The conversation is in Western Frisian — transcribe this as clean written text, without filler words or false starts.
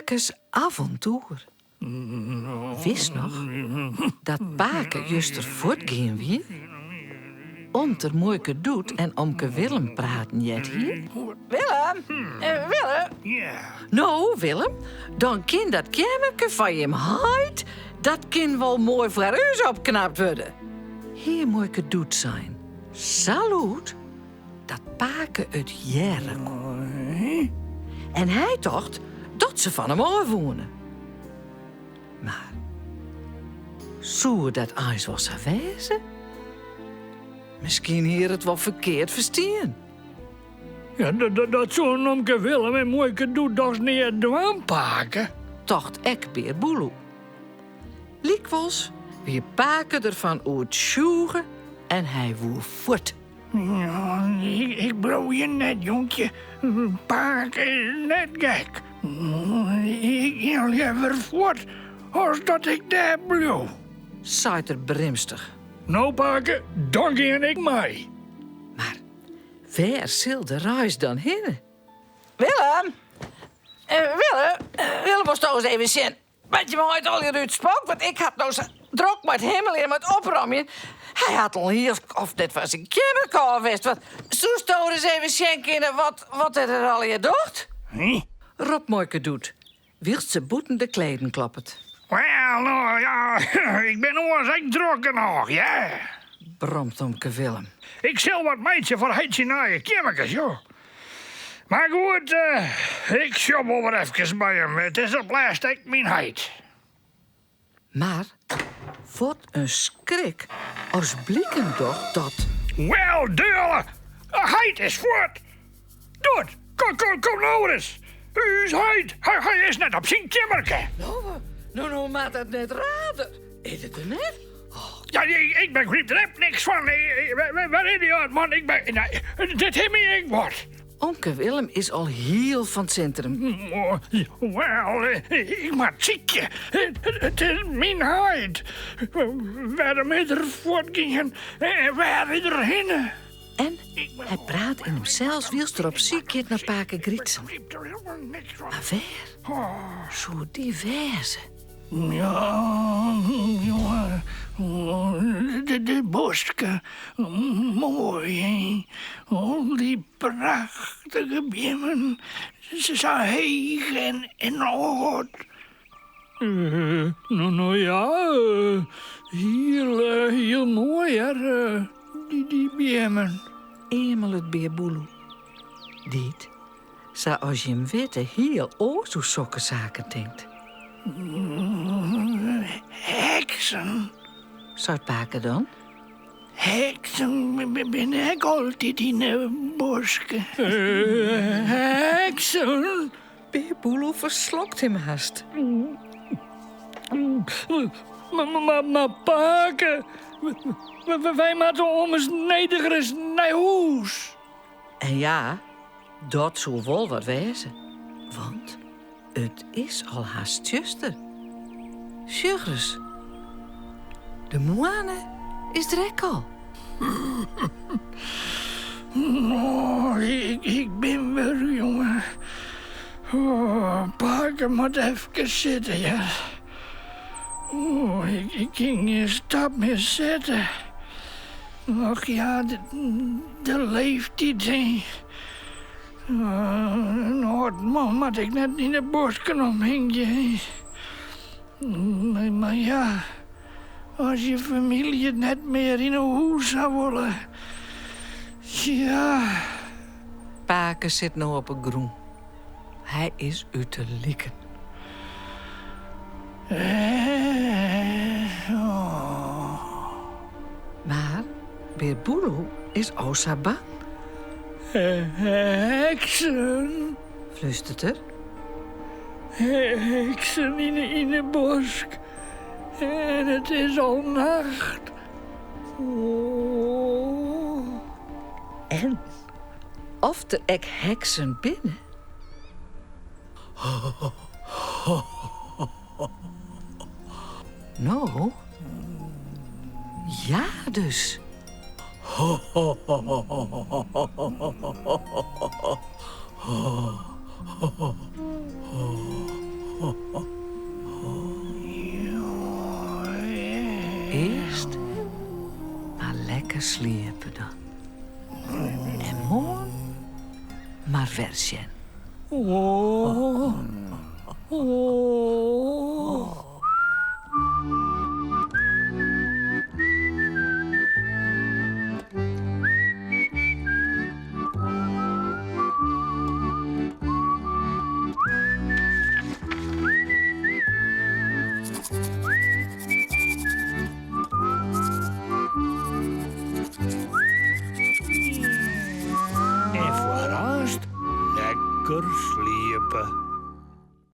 Pakes avontoer. Witst noch dat pake juster fuortgien wie? Om't er muoike Doet en omke Willem praten heard hie? Willem! Willem! No, Willem, dan kin dat keammerke fan jim heit, dat kin wol moai foar ús opknapt wurde. Hie muoike Doet sein, sa lûd dat pake it hearre koe. En hy tocht dat se fan him ôf woene. Mar soe dat eins wol sa wêze? Miskien hie er it wol ferkeard ferstien. Ja, dat soenen omke Willem en muoike Doet dochs nea dwaan, pake? Tocht ek Bear Boeloe. Lykwols wie pake derfan oertsjûge en hy woe fuort. Ik bliuw hjir net, jonkje. Pake is net gek. Ik gean leaver fuort as dat ik dêr bliuw. Seit er brimstich. No, pake, dan gean ik mei. Mar wêr sil de reis dan hinne? Willem! Willem, Willem, wolsto ris even sjen Wat jim heit allegear útspookt, want ik ha it no sa drok mei it himmeljen en mei it opromjen. Hy hat al in hiel skoft net fan syn keammerke ôf west. Wat soesto ris even sjen kinne wat wat er der allegear docht? Ropt muoike Doet, wylst se bûten de kleden kloppet. Wel, no ja, ik bin oars ek drok genôch, ja. Bromt omke Willem. Ik sil wat meitsje foar heit syn nije keammerkes, jo. Mar goed, ik sjoch wol wer efkes by him. It is op lêst ek myn heit. Mar wat in skrik as bliken docht dat. Wel, deule, heit is fuort. Doet, kom, kom, kom no ris. Us heit, hy is net op syn keammerke. No, no, no moat it net raarder. Is it der net? Ja, ik begryp der ek niks fan. Wêr is dy âld man? Ik ben, dit hie my ek wat. Omke Willem is al hiel fan it sintrum. Wel, ik moat sykje. It is myn heit. Wêrom is er fuortgien en wêr is er hinne? En hy praat yn himsels wylst er op syk giet nei pake Grytsen. Mar wêr soe dy wêze? Ja, jonge, de bosk, moai hè. Al dy prachtige beammen, sa heech en âld. No, no ja, hiel, hiel moai hear, dy beammen. Eamelet Bear Boeloe, dy't Sa as jim witte hiel oars oer sokke saken tinkt. Heksen, seit pake dan. Heksen binne ek altyd yn 'e bosk. Heksen! Bear Boeloe ferslokt him hast. Mar pake, wy moatte ommers nedigeris nei hûs. En ja, dat soe wol wat wêze, want it is al hast tsjuster. Sjoch ris, de moanne is der ek al. Oh, ik bin wurch, jonge. Oh, pake moat efkes sitte, hear. Oh, ik kin gjin stap mear sette. Och ja, de leeftiid, hè. In âld man moat ek net yn de bosken omhingje, hè. Mar ja, as je famylje it net mear yn 'e hûs ha wolle, ja. Pake sit no op 'e grûn. Hy is út de liken. Mar Bear Boeloe is o sa bang. Heksen, flústeret er. Heksen yn 'e bosk. En it is al nacht. Oh. En Oft der ek heksen binne? No, ja dus. Earst mar lekker sliepe dan. En moarn mar wer sjen. Oh. Oh. En foar aanst lekker sliepe.